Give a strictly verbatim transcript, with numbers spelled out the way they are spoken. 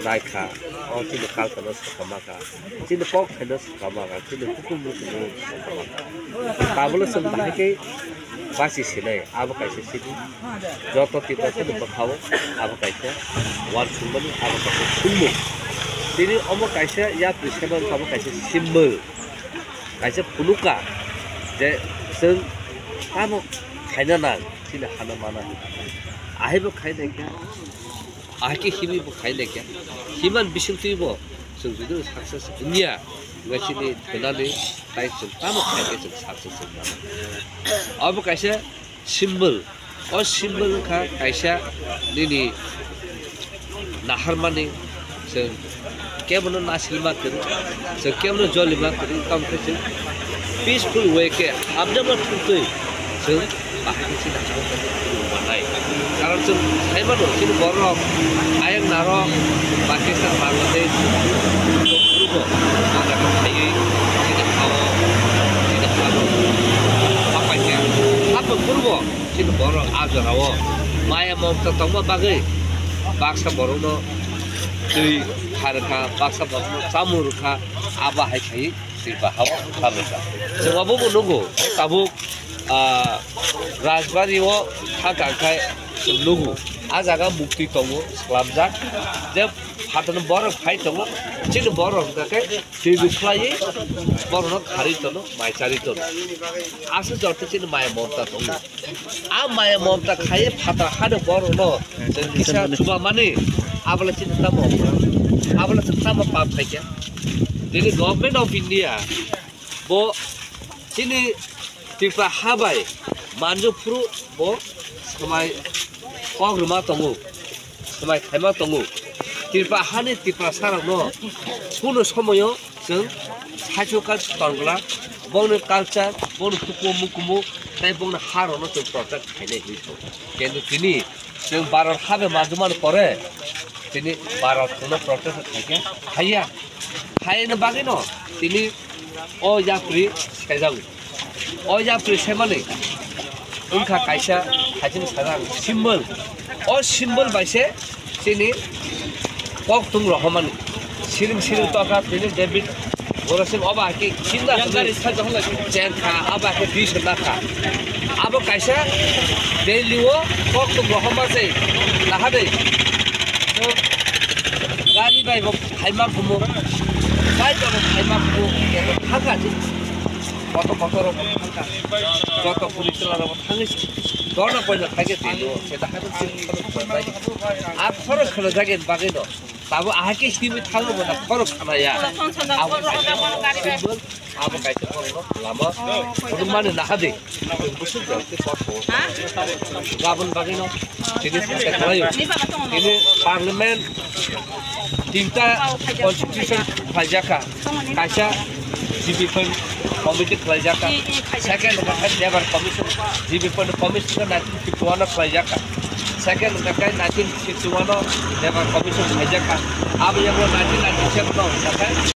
naikha, o chini culture no sakama kha, chini kok thaino sakama kha, chini hukum no sakama kha. Tabolo chwng bahai khe basi sinai, abo kaisa sidi. Joto Tiprasa ni bwkhao abo kaisa uansukmani, abo kaisa thumung. Tini omo kaisa yapri sema wngkha, abo kaisa symbol, kaisa phunukha je chwng tamo khaina nang, chini hana mana. Ahaibo khainai khe, ahai khe himwi bo khainai khe, himan bisingtwi bo chwng jodi success wngya, wngkha chini thwnani tai chwng tamo khai khe chwng success wngmano. Abo kaisa symbol. O symbol wngkha kaisa nini naharmani, chwng kebono nasilma kwrwi, chwng kebono jolima kwrwi, tamo khe chwng peaceful way khe habjama thwngtwi chwng bahai khe chini habjama manai. Karon chwng sai mano, chini borok ayang narok Pakistan, Bangladesh, Europe, o jaga phaiwi chini ha-o, chini ha-o hapai khe, hapai phuru bo chini borok a jorao maya momta tongma bagwi baksa borokno twi kha rwkha, baksa borokno chamung rwkha, abo hai khai Tiprasa ha-o kha rwkha. Chwng abo bo nugo, tabuk, ah, Rajbari o kha kang khai chwng nugo. A jaga mukti tongo, swlamjak. Je phatarni borok phai tongo, chini borok hwnkha khe twi bwkhlaiwi borokno kharwi tono, mai charwi tono. Aswk jorto chini maya momta tongo. A maya momta khaiwi phatar hano borokno chwng kisa chubamani, abola chini tamo, abola chwng tamo pap khaikha. Tini Government of India bo chini Tripura ha bai manjak phuru bo swmai kok rwma tongo, swmai khaima tongo. Tripura hani Tiprasa rokno kuno somoyo chwng saichwkha tongla, bongni culture, bongni hukumu mukumu, tei bongni ha rokno chwng protect khainai hinwi tongo. Kintu tini chwng Bharat ha bai manjakmani pore tini Bharat no protect khaikha, khaiya. Khaina bagwino tini o yapri saijago. O yapri saimani wngkha kaisa, kaisa sajak symbol. O symbol bai se chini kokthum rohormani. Siring siring tokha tini David Gorosing oba khe kinda chengkha, aba khe twi swnakha. Abo kaisa Delhi o kokthum rohorma se lahadei. Gari bai bo khaima kumu, bike bai bo khaima kumu, thangkha chini. Koto koto rok thangkha. Joto police rok thangwi dorna poina khaikhe twi o, se da haikhe chini khorok khwlai. Ar khorok khwlai jagani bagwino. Tabo ahai khe simi thango bo na khorok khana ya. Abo kaisa symbol, abo kaisa borokno lama phunukmani nahadi. Chwng bwswk jora tei kok tongo. Gabon bagwino tini sakha khlaio. Tini parliament tinta constitution khlaijakha. Kaisa G B point committee khlaijakha. Second wngkha khe Labour Commission, G B point commission nineteen fifty one o khlaijakha. Second wngkha khe nineteen fifty one o Labour Commission khlaijakha. Abo yago nineteen ninety seven o wngkha khe